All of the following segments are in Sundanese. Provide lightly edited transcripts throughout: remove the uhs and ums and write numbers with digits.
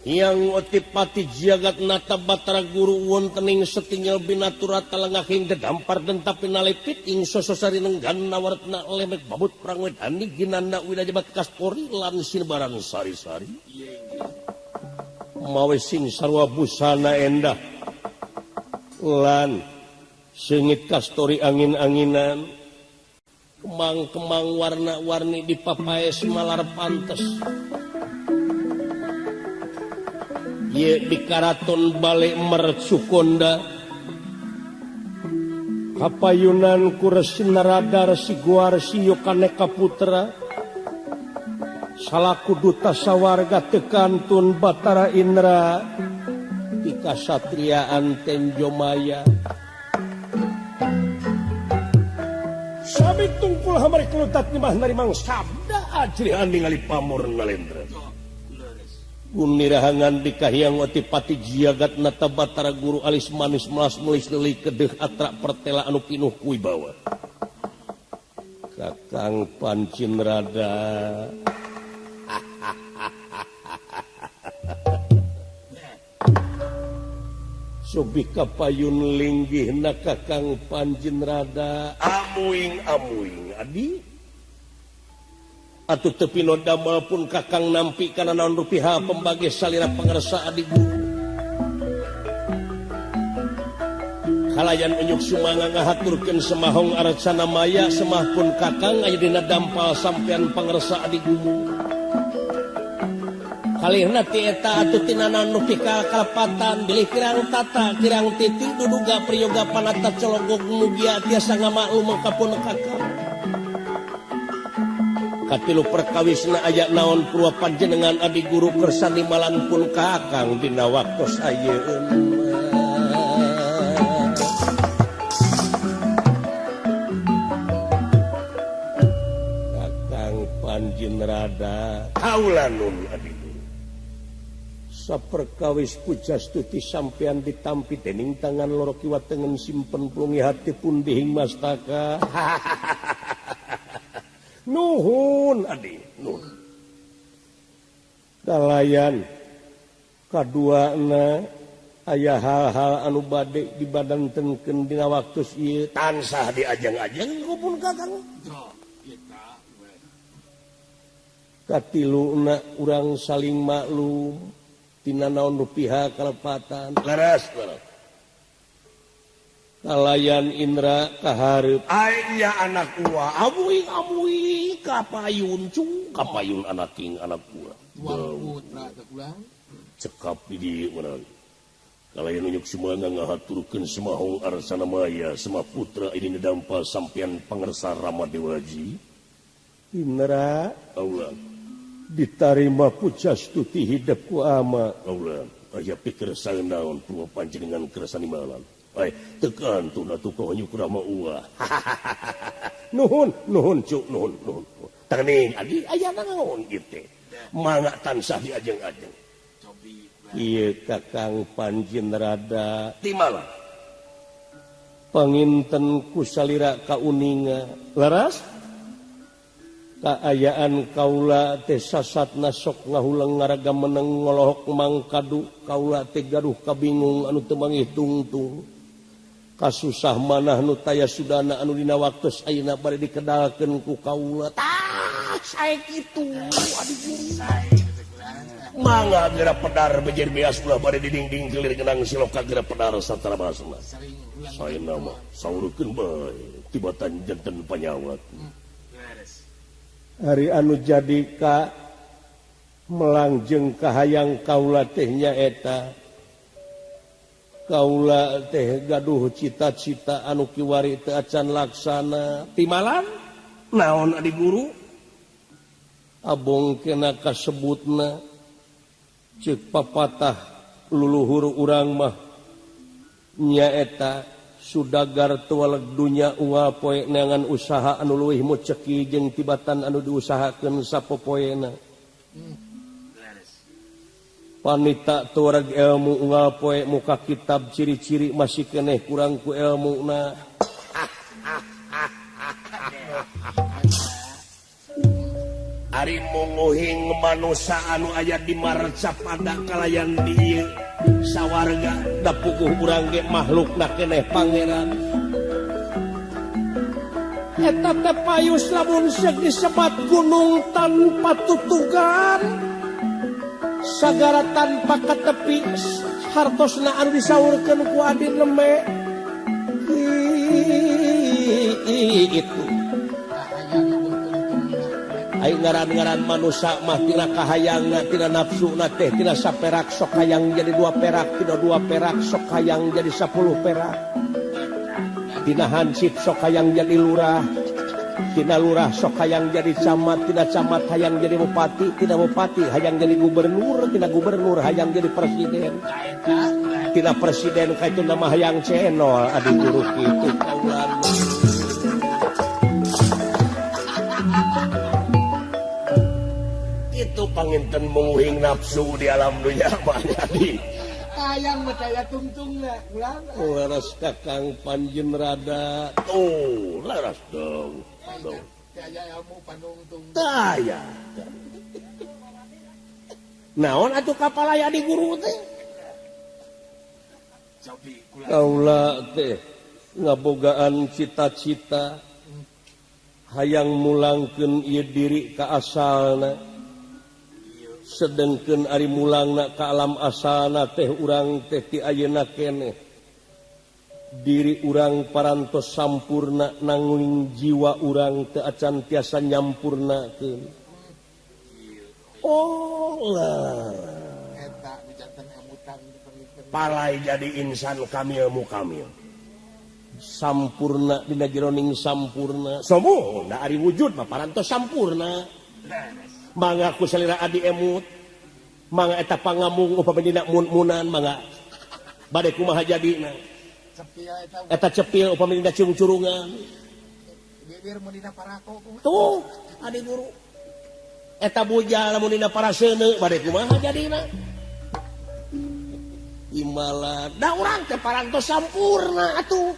Hyang Otipati jagat nata Batara Guru wontening setinggal binaturata lengaking dedampar dentap pinalepit ing sososari nenggan nawaretna lemek babut prangwedani ginanda widajabat kaspori lan sinebaran sari-sari mawe sing sarwa busana endah lan sengit kastori angin-anginan kemang-kemang warna-warni dipapaes malar pantes. Ye di karaton Bale Mercukonda kapayunan ku Resi Narada Resi Guar Resi Yokaneka Putra salaku duta sawarga tekantun Batara Indra di kasatriaan Tenjomaya sabi tungkul hamari kelutat nyembah narimang sabda ajrihan ningali pamor nalendra. Gunirahangan di Kahiyang Otipati jagat nata Batara Guru alis manis melas melis leli kedeh atrak pertela anu pinuh kuibawa. Kakang Pancin Rada. Subi kapayun linggih na Kakang Pancin Rada. Amuing amuing adi. Atuh tepi noda maupun kakang nampi kana naon rupiah pembagi salira pangersa adi guru. Kalayan unyuk sumanga ngahaturkeun semahong arcana maya semah pun kakang aya dina dampal sampean pangersa adi guru. Kalihna ti eta atuh tina naon rupiah kalepatan bilih kirang tata kirang titi duduga priyoga panata cologog mugia tiasa ngamaklum kapun kakang. Katilu perkawisna aya naon purwa panjenengan adi guru kersani malan pun kakang dina waktos ayeuna. Kakang Panjin Rada kaula nun adi guru. Saperkawis pujastuti sampean ditampi dening tangan loro kiwa tengen simpen plungi hati pundihing mastaka. Nuhun adi nuhun. Kalayan kaduana aya hal-hal anu bade dibadantenkeun dina waktu ieu tansah diajeng-ajeng pun kakang. Katiluna urang saling maklum tina naon rupiah kalepatan. Leres leres. Kalayan Indra kahareup aingnya anak ua amuing amuing kapayun cung kapayun anak king anak ua putra cekap di dieu urang kalayan unyuk sumanga ngahaturkeun semahong arsana maya semah putra ini dampal sampean pangersa Rama Dewaji Indra Allah ditarima pujastuti hidep ku ama Allah aya pikir saenaon purwa panjenengan kersani malam. Ay, tekan tuh atuh kau nyuk rama uah. Nuhun, nuhun cuk, nuhun, nuhun. Taning adi aya naon kieu teh. Mangga tansah diajeng-ajeng. Ieu Kakang Panjin Rada timala. Panginten ku salira kauninga. Leres? Kaayaan kaula teh sasatna sok ngahuleng ngaraga meneng ngolohok mangkadu kaula teh gaduh kabingung anu teu mangih tungtung. Kasusah manah nu taya sudana anu dina waktos ayeuna bade dikedalkeun ku kaula. Tah sae kitu adi guru. Mangga geura pedar bejer beas ulah bade didingding kelir genang siloka geura pedar satara basna. Saena mah saurukeun bae tibatan janten panyawat. Hari anu jadi ka melangjeng kahayang kaula teh nyaeta kaula teh gaduh cita-cita anu kiwari teu acan laksana timalan naon adi guru abong kena kasebutna ceuk papatah luluhur urang mah nyaeta sudagar tualeg dunya unggal poe neangan usaha anu leuwih muceki jeung tibatan anu diusahakeun sapopoena. Panita tuareg ilmu unggal poe muka kitab ciri-ciri masih keneh kurang ku ilmuna. Ari munguhing manusa anu aya di marcapada kalayan di ieu sawarga da puguh urang ge makhlukna keneh pangeran. Eta teh payus lamun seuk disebat gunung tanpa tutugan sagara tanpa katepi hartosna anu disaurkeun ku adi leme itu. Ai ngaran-ngaran manusa mah tina kahayangna tina nafsuna teh tina saperak sok hayang jadi 2 perak tina 2 perak sok hayang jadi 10 perak tina hansip sok hayang jadi lurah tina lurah sok hayang jadi camat tina camat hayang jadi bupati tina bupati hayang jadi gubernur tina gubernur hayang jadi presiden tina presiden ka itu nama hayang cenol adi guru kitu kaulan. Itu panginten menguhing nafsu di alam dunia mah jadi hayang mah daya tungtungna ulah leres Kakang Panjen Rada tuh leres dong daya ilmu panungtung daya naon atuh kapalaya di guru teh kaula teh ngabogaan cita-cita hayang mulangkeun ieu diri ka asalna sedengkeun ari mulangna ka alam asalna teh urang teh ti ayeuna keneh diri urang parantos sampurna nanging jiwa urang teu acan tiasa nyampurnakeun. Oh lah eta mijanten emutan palai jadi insan kamil mukamil sampurna dina jeroning sampurna somo da ari wujud mah parantos sampurna. Mangga ku salira adi emut mangga eta pangamung upami dina mun-munan mangga bade kumaha jadina eta cepil upami dina curung-curungan bibir mun dina parako tuh adi guru eta bujal lamun dina paraseuneu bade kumaha jadina imala da urang teh parantos sampurna atuh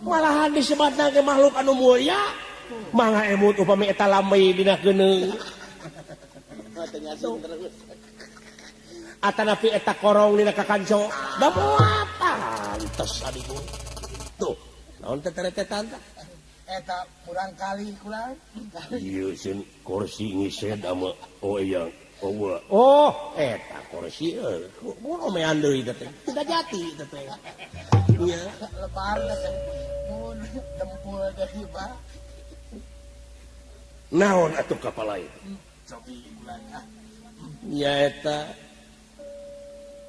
malahan disebatna ge makhluk anu mulya mangga emut upami eta lamei dina geuneung atanapi eta korong dina kakanco da moal pantes adi guru tuh naon teh teretetan tah eta kurang kali kurang ieu sieun kursi ngised ama oh iya oh eta kursi romean deui teh tidak jati teh nya lebar teh mun dempul deui ba naon atuh kapalai nyaeta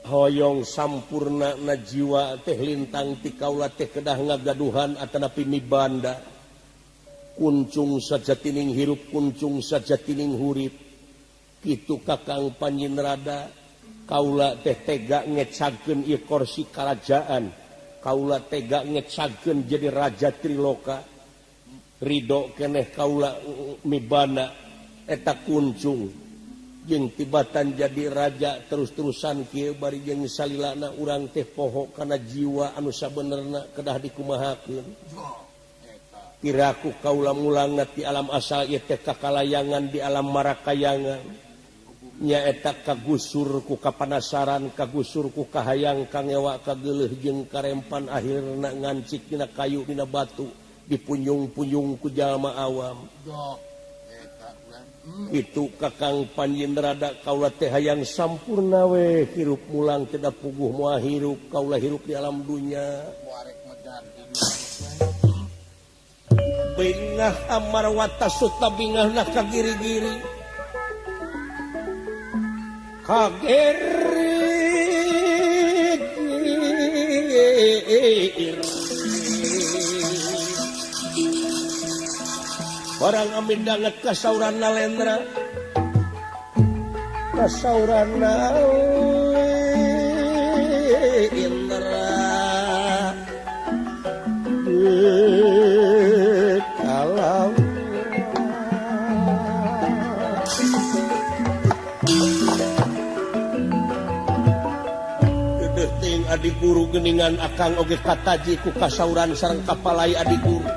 hoyong sampurna na jiwa teh lintang ti kaula teh kedah ngagaduhan atanapi mibanda kuncung sajatining hirup kuncung sajatining hurip kitu Kakang Panjen Rada kaula teh tega ngecagkeun ieu kursi karajaan kaula tega ngecagkeun jadi raja Triloka ridho keneh kaula mibana eta kuncung jeung tibatan jadi raja terus-terusan kieu bari jeung salilana urang teh poho kana jiwa anu sabenerna kedah dikumahakeun piraku kaula mulangna ti alam asal ieu teh kakalayangan di alam marakayangan nyaeta kagusur ku kapanasaran kagusur ku kahayang kangewa kageuleuh jeung karempan akhirna ngancik dina kayu dina batu dipunjung-punjung ku jalma awam. Itu Kakang Panjen Rada kaula teh hayang sampurna we hirup mulang tidak puguh moal hirup kaula hirup di alam dunya. Bingah amar watasuta bingahna ka giri-giri. Kagiri. Orang amin danget kasauran nalendra kasauran nalendra kalau dedeh ting adi guru geningan akang oge kataji ku kasauran sareng kapalai adi guru.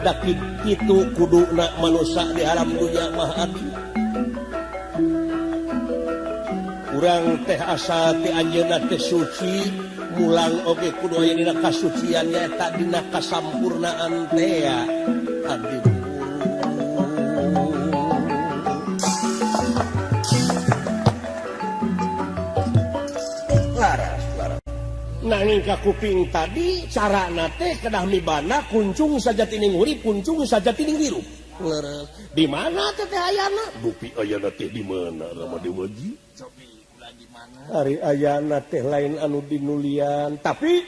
Daki kitu kuduna manusia di alam dunya mah adi. Urang teh asal ti anjeunna teh suci, mulang oge kudu aya dina kasucian nyaeta dina kasampurnaan teh adi. Laras, laras. Nanging ka kuping tadi carana teh kedah mibana kuncung sajatining urip, kuncung sajatining hirup. Leres. Di mana teh teh ayana? Dupi ayana teh di mana Rama Dewaji? Ari ayana teh lain anu dinulian, tapi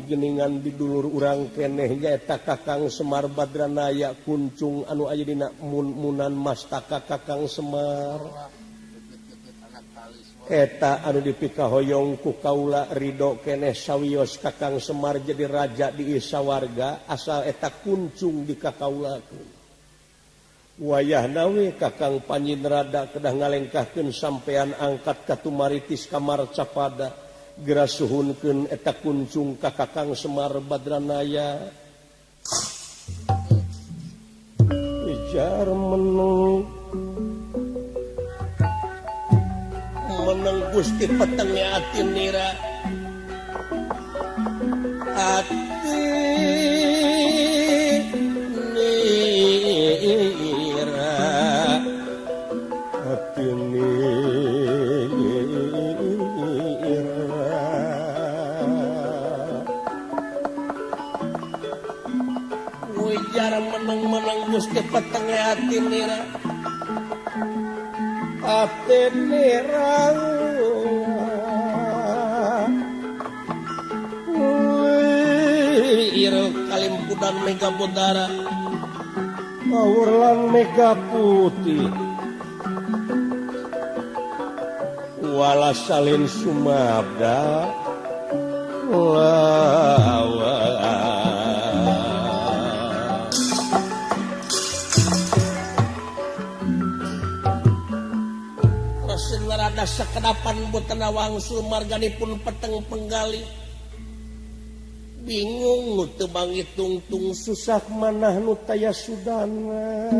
geningan di dulur urang keneh nyaeta Kakang Semar Badranaya kuncung anu aya dina mun-munan mastaka Kakang Semar. Eta anu dipikahoyong ku kaula ridho keneh sawios Kakang Semar jadi raja di isawarga asal eta kuncung di kakaulakeun. Wayahna we Kakang Panjinrada kedah ngalengkahkeun sampean angkat katumaritis ka Marcapada geura suhunkeun eta kuncung ka Kakang Semar Badranaya. Ujar meneng meneng Gusti petenge ati nira ati nira ati nira ujar meneng-meneng Gusti petenge ati nira ati nira iro kalimpudan mega bodara awurlan mega putih wala salin sumabda lawa. Rada sakedapan boten wangsul marganipun peteng penggali bingung nu teu mangitungtung susah manah nu taya sudana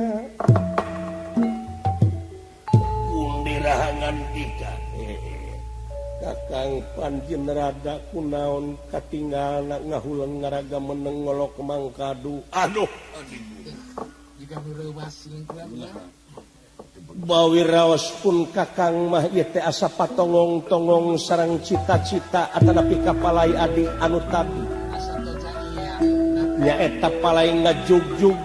kundirahangan dika Kakang Panjinrada kunaon katinggalna ngahuleng ngaraga meneng ngolok mangkadu. Aduh jika nu reuwas bawi raos pun Kakang mah ieu teh asa patongong-tongong sareng cita-cita atanapi kapalai adi anu tadi nyaeta palai ngajugjug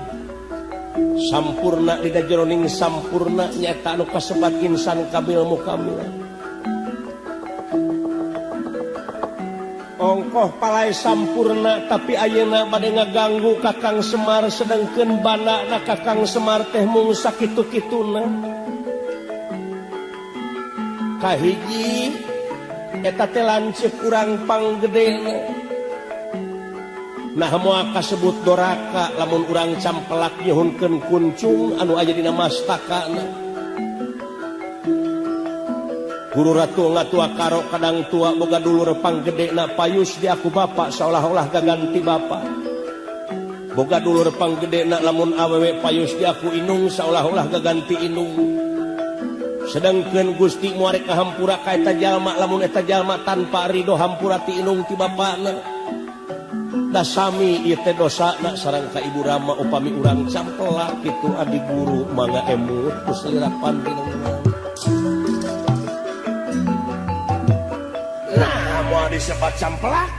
sampurna dina jeroning sampurna nyaeta anu kasebat insan kamil mukamil. Ongkoh palai sampurna tapi ayeuna bade ngaganggu Kakang Semar sedengkeun banana Kakang Semar teh mung sakitu-kituna. Kahiji eta teh lanceuk urang panggedena. Nah moal kasebut doraka lamun urang campelak nyuhunkeun kuncung anu aya dina mastakana. Guru ratu ngatua karo kadang tua boga dulur panggedena payus di aku bapak seolah-olah gaganti bapak. Boga dulur panggedena lamun awewe payus di aku inung seolah-olah gaganti inung. Sedangkeun Gusti muarek ka hampura ka eta jalma lamun eta jalma tanpa ridho hampura ti inung ti bapakna. Dasami ieu teh dosana sareng ka Ibu Rama upami urang campelak kitu adi guru mangga emut ku salira panjenengan. Nah, moal disebat camplak.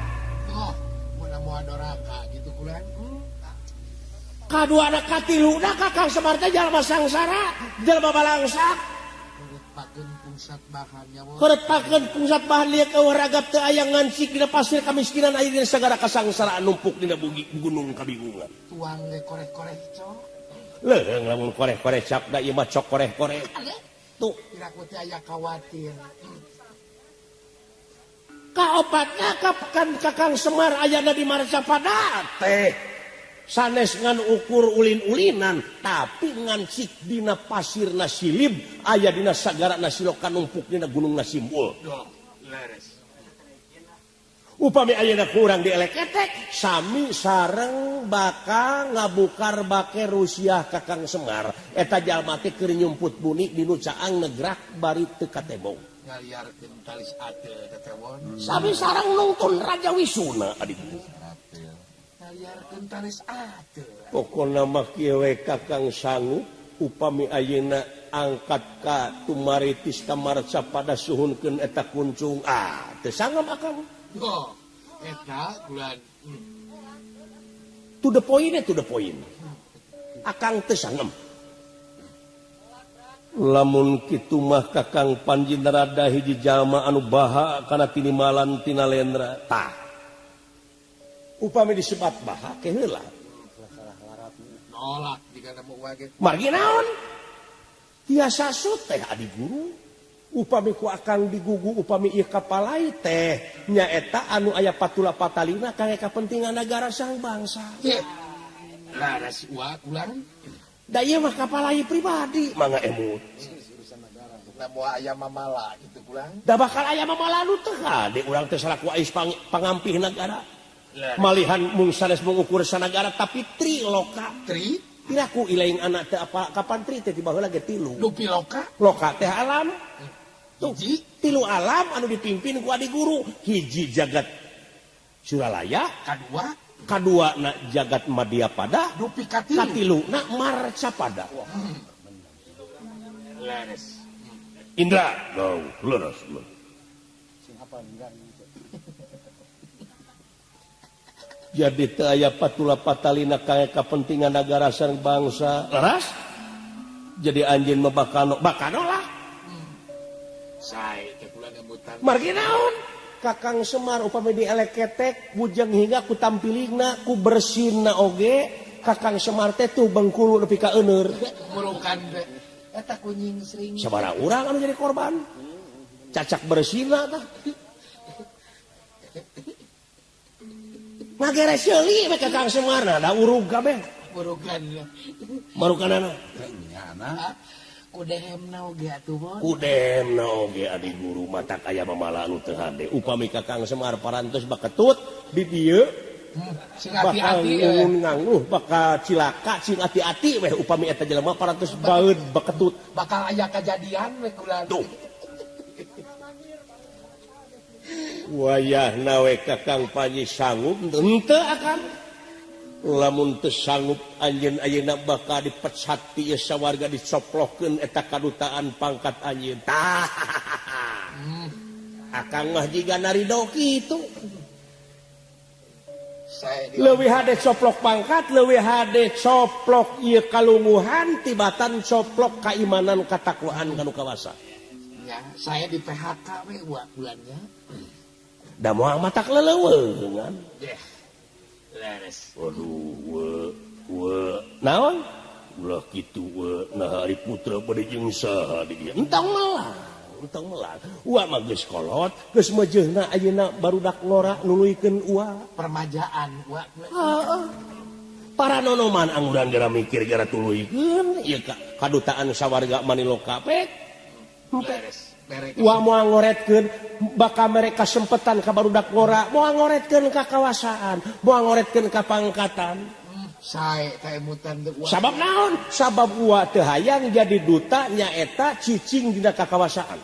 Oh, mun moal doraka gitu kulan. Kadua anak katiluna Kakang Semar teh jalma sangsara, jalma balangsak. Pakeun pungsat bahan nya. Kuret pakeun pungsat bahan lieu eueuh ragap teu aya ngancik dina pasir kamiskinan aya dina sagara kasangsaraan numpuk dina gunung kabingungan. Tuang ge koreh-koreh cok. Leuheung lamun koreh-koreh cap da ieu mah cok koreh-koreh. Tuh, kira-kira teh aya khawatir. Kaopatna kapekan Kakang Semar ayana di Marcapada teh sanes ngan ukur ulin-ulinan tapi ngancik dina pasir nasilib aya dina sagara nasilokan numpuk dina gunung nasimbul. Upami ayeuna kurang dieleketek sami sareng bakal ngabukar bake Rusia Kakang Semar eta jalma teh keur nyumput buni dinu caang negrak bari teu katembong ngaliarkeun talis ate tetewon sami sareng nungtun Raja Wisuna adik ngaliarkeun talis ate pokona mah kieu we Kakang sanggup upami ayeuna angkat ka tumaritis ka marca pada suhunkeun eta kuncung ah teu sanggup akang. Oh, eta bulan. To the point, to the point. Akang teu sangem. Lamun kitu mah Kakang Panji Narada hiji jalma anu baha kana tinimalan tina lendra. Tah. Upami disebat baha ke heula. Nolak jika nemu wae. Margi naon? Tiasa sut teh adi guru. Upami ku akang digugu upami ieu kapalai teh nyaeta anu aya patula patalina kangge kapentingan nagara sang bangsa. Laras uak ulang. Da ieu mah kapalai pribadi mangga emut. Urusan nagara. Da moal aya mamala kitu pulang. Da bakal aya mamala nu teh hade urang teh salaku ais pangampih nagara. Malihan mung sanes mengukur sanagara tapi tri loka. Tri piraku ilaing anak teh apa kapan tri teh tiba heula ge tilu. Dupi loka. Loka teh alam. Hiji tilu alam anu dipimpin ku adi guru hiji jagat Suralaya kadua na jagat Madyapada dupi katilu katilu na Marcapada. Leres Indra gau leres sing hafal Indra jadi teu aya patula patalina kangge kapentingan nagara sareng bangsa leres jadi anjeun mah bakano bakano lah. Margi naon Kakang Semar upami dieleketek bujeng hingga ku tampilingna ku bersinna oge Kakang Semar teh tuh Bengkulu nepi ka euneur murukan teh eta kunying sering sabaraha urang anu jadi korban cacak bersina tah ngageres seuli we Kakang Semar da urug kabeh murukan marukanana nyana kudemna oge atuh bon. Kudemna oge adi guru matak aya mamala anu teu hade. Upami Kakang Semar parantos baketut di dieu sing ati-ati nganguh bakal cilaka sing ati-ati weh upami eta jelema parantos baeud baketut bakal aya kajadian we kulan. Tuh. Wayahna we Kakang Panji sanggup henteu akang. Lamun teu sanggup anjeun ayeuna bakal dipecat ti ieu sawarga dicoplokeun eta kadutaan pangkat anjeun. Tah. Akang mah jiga narido kitu. Leuwih hade coplok pangkat, leuwih hade coplok ieu kalunguhan tibatan coplok kaimanan katakwaan kanu kawasa. Ya, saya di PHK we bulannya. Da moal matak leleuweungan. Leres. Waduh, we naon? Ulah kitu we nah ari putra bade jeung saha di dieu. Entong melang, entong melang. Ua mah geus kolot, geus meujeuhna ayeuna barudak ngora nuluykeun ua. Permajaan ua. Heeh. Para nonoman angguran gara mikir gara tuluykeun ieu ka kadutaan sawarga Maniloka pek. Leres. Ua moal ngoretkeun bakal mereka sempetan ka barudak ngora, moal ngoretkeun ka kawasaan, moal ngoretkeun ka pangkatan. Sae teh emutan teh ua. Sabab naon? Sabab ua teu hayang jadi duta nyaeta cicing dina kakawasaan.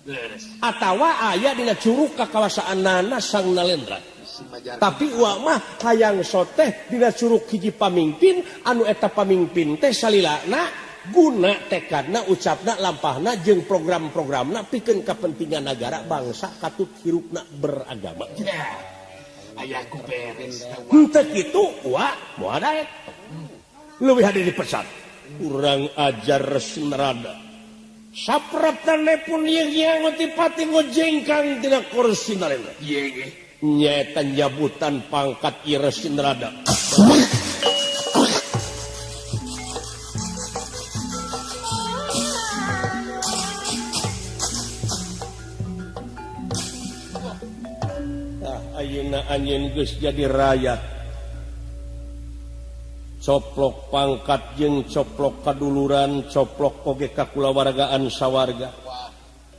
Leres. Atawa aya dina curug kakawasaanana Sang Nalendra. Tapi ua mah hayang soteh dina curug hiji pamingpin anu eta pamingpin teh salilana guna tekadna ucapna lampahna jeung program-programna pikeun kepentingan negara bangsa katut hirupna beragama. Ayahku beres. Henteu kitu wa moal daek. Leuwih hade dipecat. Urang ajar Narada. Sapraptane pun yang pati ngojengkang tina kursi Narendra. Nyaeta nyabutan pangkat ieu Resi Narada. Ayeuna anjeun geus jadi rakyat. Coplok pangkat jeung coplok kaduluran, coplok oge kakulawargaan sawarga. Wah,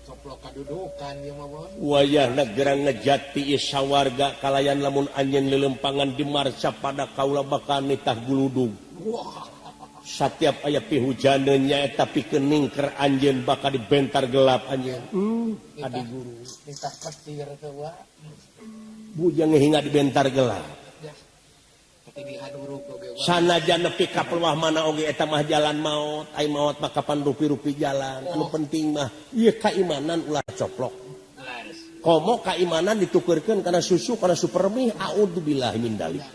coplok Kadudukan ieu mah Bon. Wayahna gerang ngejati sawarga kalayan lamun anjeun lelempangan di Marcapada kaula bakal nitah guludug. Wah. Satiap aya pihujaneun nyaeta pikeun ningker anjeun bakal dibentar gelap anjeun. Adi guru. Nitah petir teh wa. Bujang hingga dibentar gelap. Sanajan nepi ka peluah mana oge eta mah jalan maot, ai maot mah kapan rupi-rupi jalan. Anu penting mah ieu kaimanan ulah coplok. Komo kaimanan ditukeurkeun kana susu kana supermie, audzubillahi min dalik.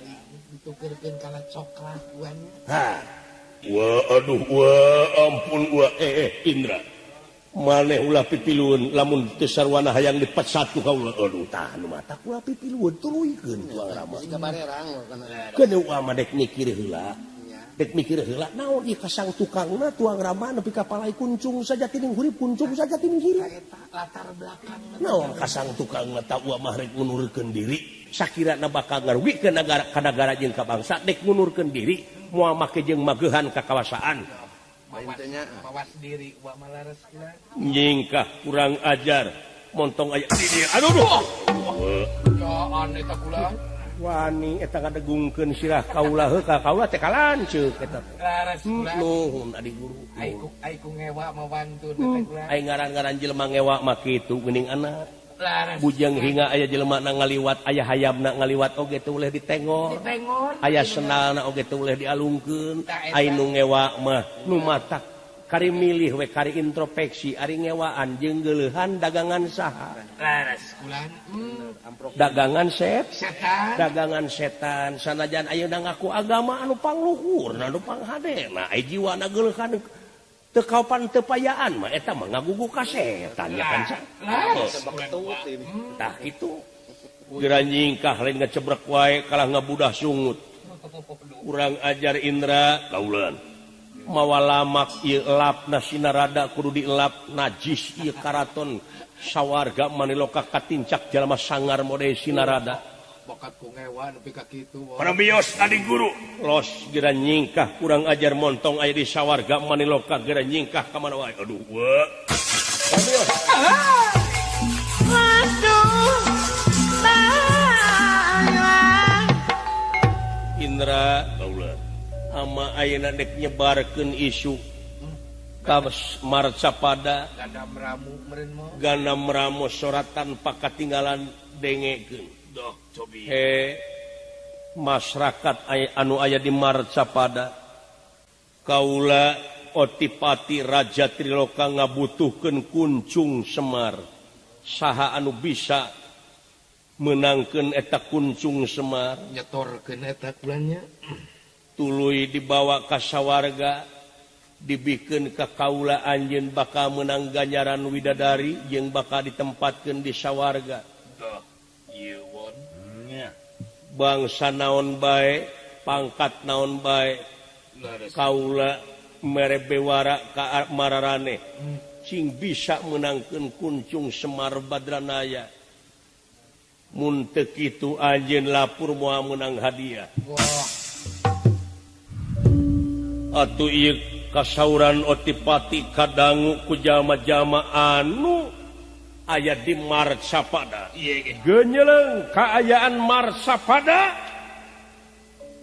Ditukeurkeun kana coklat wan. Ha. Wah aduh wah ampun wah Indra. Maneh ulah pipilueun lamun teu sarwana hayang dipesat ku kaula. Aduh tah nu mata ulah pipilueun tuluykeun tuang rama. Keun ulah mah dek mikir heula. Dek mikir heula naon ieu kasang tukangna tuang rama nepi ka palai kuncung sajatining hurip kuncung sajatining hirup. Latar belakang. Naon kasang tukangna ta ulah mah rek ngundurkeun diri. Sakirana bakal ngarugikeun nagara ka nagara jeung ka bangsa dek ngundurkeun diri moal make jeung mageuhan ka kawasaan. Mawas diri wa malares kula. Nyingkah kurang ajar montong aya di dieu. Aduh duh. Ya aneh ta kula. Wani eta ngadegungkeun sirah kaula heuh ka kaula teh kalanceuk eta. Laras kula. Nuhun adi guru. Ai ku ngewa mah wantun eta kula. Ai ngaran-ngaran jelema ngewa mah kitu geuning anak. Laras. Bujang hinga aya jelema na ngaliwat aya hayamna ngaliwat oge teu uleh ditengor. Ditengor. Aya sendalna oge teu uleh dialungkeun. Ai nu ngewa mah nu matak kari milih we kari introspeksi ari ngewaan jeung geuleuhan dagangan saha. Laras kula. Dagangan setan. Dagangan setan sanajan ayeuna ngaku agama anu pangluhurna anu panghadena ai jiwana geuleuhan teu kaopan teu payaan mah eta mah ngagugu ka setan ya kan sa. Tah kitu. Geura nyingkah lain ngecebrek wae kalah ngabudah sungut. Urang ajar Indra kaulan. Mawa lamak ieu elapna sinarada kudu dielap najis ieu karaton sawarga maniloka katincak jalma sangar mode sinarada. Bakat ku ngewa nepi ka kitu. Paramios adi guru. Los geura nyingkah kurang ajar montong aya di sawarga maniloka geura nyingkah ka mana wae. Aduh wah. Paramios. Waduh. Indra kaula. Ama ayeuna dek nyebarkeun isu ka Marcapada Ganam Ramo soratan pakatinggalan dengekeun. He masyarakat anu aya di Marcapada kaula Otipati Raja Triloka ngabutuhkeun kuncung Semar saha anu bisa menangkeun eta kuncung Semar nyetorkeun eta kulanya tuluy dibawa ka sawarga dibikeun ka kaula anjeun bakal menang ganjaran widadari jeung bakal ditempatkeun di sawarga. Bangsa naon bae pangkat naon bae kaula mere bewara ka mararane cing bisa menangkeun kuncung Semar Badranaya mun teu kitu anjeun lapur moal meunang hadiah. Atuh ieu kasauran Otipati kadangu ku jalma-jalma anu aya di Marcapada. Genyeleng kaayaan Marcapada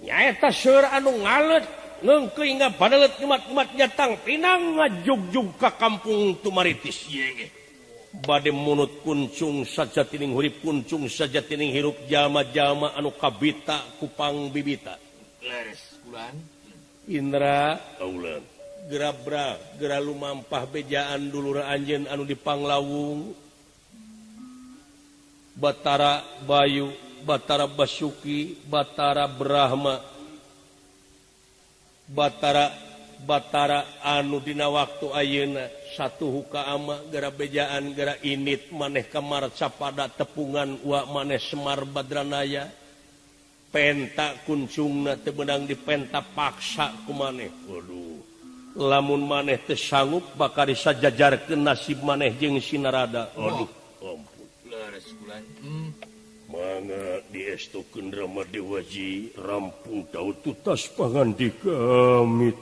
nyaeta seueur anu ngalet ngeungkeuy ngabadalet nyemat-nyemat nyatang pinang ngajugjug ka kampung Tumaritis. Bade munut kuncung sajatining hurip kuncung sajatining hirup jalma-jalma anu kabita kupang bibita. Leres kulan. Indra kaulan. Gerabra gera lumampah bejaan dulur anjeun anu di Panglawung. Batara Bayu, Batara Basuki, Batara Brahma, Batara Batara anu dina waktu ayeuna satu huka ama gera bejaan gera init maneh ka Marcapada tepungan wa maneh Semar Badranaya penta kuncungna teu meunang dipenta paksa ku maneh. Waduh, lamun maneh teu sanggup bakal disajajarkeun nasib maneh jeung Sinarada. Aduh, ampun. Mangga diestukeun Rama Dewaji rampung daud tutas pangandika amit.